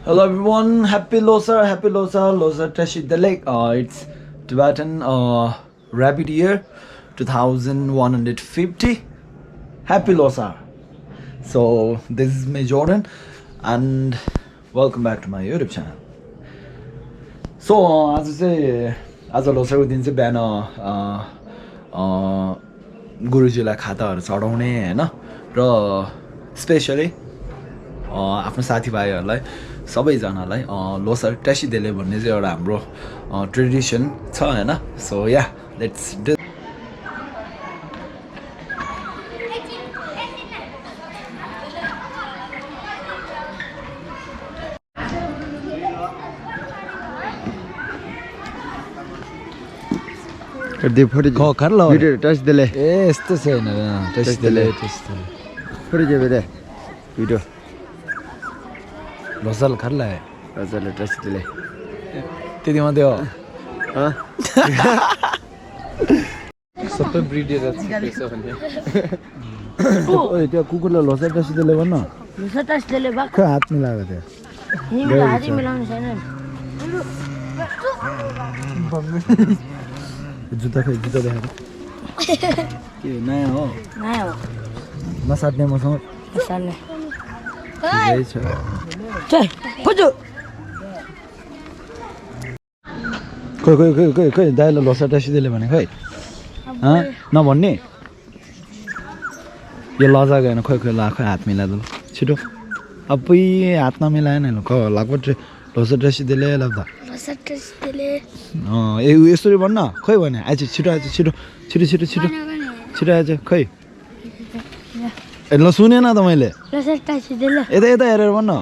Hello everyone, happy Losar, Losar Tashid the Lake. It's Tibetan rabbit year 2150. Happy Losar. So this is me Jordan and welcome back to my YouTube channel. So as Losar को दिन चाहिँ बिहान गुरुजीलाई खाताहरु चढाउने हैन र specially आफ्नो साथीभाइहरुलाई सबैजनालाई लोसर ट्यासिदेले भन्ने चाहिँ एउटा हाम्रो ट्रेडिसन छ हैन so yeah let's do Kerdi phori Ko karla video touch dele यस्तो छैन ट्यासिदेले phori je bede video Losal karla है Losar touch dele त्यति मात्रै हो ha सबै ब्रिडेर छ भने ओइ त्यो कुकुरले लोसर touch dele भन्न लोसर टच देले बा खै हात मिलाएको थियो हिँड्दा हातै मिलाउनु छैन जुत्ता देखाएर के नयाँ हो नयाँ हो नसाट्ने मसँग साले यही छ चल पुजु खै दाइले लोसर टासिदेले भने खै नभन्ने यो लजाको होइन खै ला खै हात मिलाइदो छिटो अबै हात नमिलाएन ल क लागबाट लोसर टासिदेले लाग्दा लोसर टच देले यसरी भन्न खै भने आइज छिटो आइज खै ए ल सुनेन त मैले लोसर टच देले यता हेरेर भन्न